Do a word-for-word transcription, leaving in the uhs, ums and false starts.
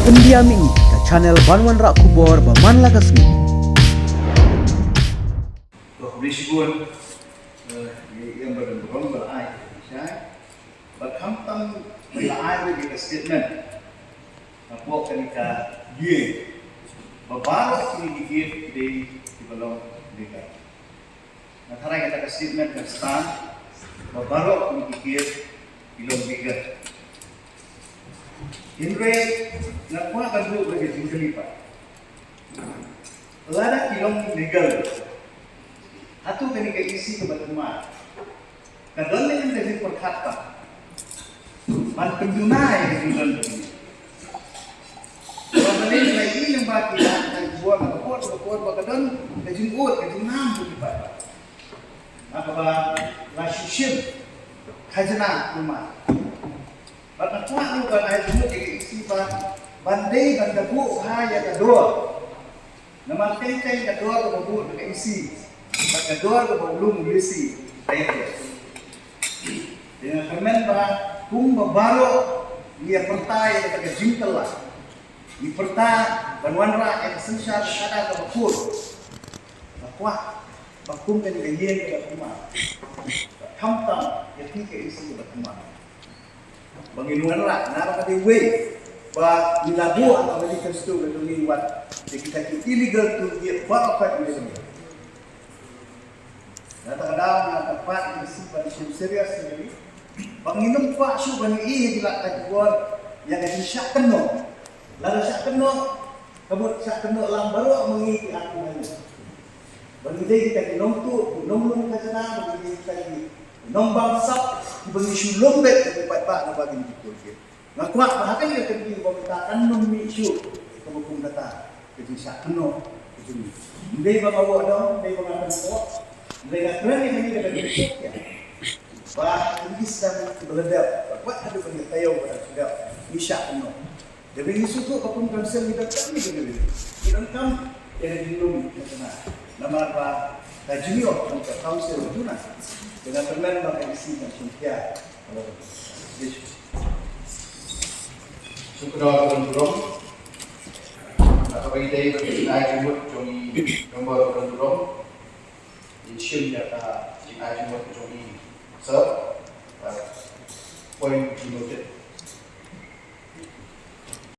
India Mih, ka channel ban wanrah khubor ba man la ka sngi. To, khublei shibun, eh, ïa i Ïam Bardon Burom ba la ai ka jingshai. Bad khamtam ba la ai ruh ïa ka statement hapoh kane ka ïing ba baroh kine ki gate ki dei kiba long legal. Nga tharai kata ka statement kan stad ba baroh kine ki gate ki long legal. Hynrei nga kwah ban buh ka jingkylli pat. Lada ki long legal, hato kane ka E C kaba thymmai ka don ne em ka jingpyrkhat pat ban pynduna ïa ka jingdon kane? Ba balei la ïohi lyngba ki, ka jingbuh ka por ka por ba ka don ka jingud ka jingnam ka jingpyrkhat. Naba la shu shim khajna kumne. Bad nga kwah ruh ban ai jingmut ïa ka E C ba ban dei ban da buh ha ïa ka dor. Namar teng teng ka dor kaba buh da ka E C bad ka dor kaba u lum u lisi ka ïa ka. Te nga kyrmen ba kumba baroh ngi ïa pyrta ïa kata ka jingkylla, ngi pyrta ban wanrah ïa ka synshar ka khadar kaba khuid. Nga kwah ba kum kane ka ïing kaba thymmai, khamtam ïa phi ka E C kaba thymmai, ba ngin wanrah, namar ka dei wei ba ngi la buh ha ka Valley Constituency ka dei wat ïa kita ki illegal toll gate baroh kawei. Nangta ka daw nga kyrpad ïa ka E C ban shim serious ïa kane, ba ngin ym kwah shuh ban ïohi ïa ki lad ka jubor ïa ka jingshah kynnoh. Lada shah kynnoh, ka mut shah kynnoh lang baroh ma ngi ki artylli. Ba ngi dei kita ki nongtuh, ki nonglum khajna, ba ngi dei kita ki nongbamsap kiba ngi shu lum beit ïa ki paidbah naba kine ki toll gate. Nga kwah ba ha kane ka kynti ba mynta kan ym mih shuh kaba kum kata ka jingshah kynnoh ka jong ngi. Ym dei ba nga wad dong, ym dei ba nga kynnoh, ym dei, nga kren ïa kane kata ka jingshah kynnoh. Ba ngi sdang kiba la dep, ba kwah haduh ba ngi taïew ba dang sdang ngi shah kynnoh. Dei ba ngi sngewthuh ba kum council ngi donkam ïa kane, ngi donkam ïa ka jinglum khajna. Namar ba ka jingïoh jong ka council jong ngi, te nga kyrmen ba ka E C kan shim khia. Hello. Yes. Sngewbha ban burom. Naba ïadei bad ka jingai jingmut jong i Member ban burom, ngin shim ïa ka jingai jingmut jong i, sir. Point noted.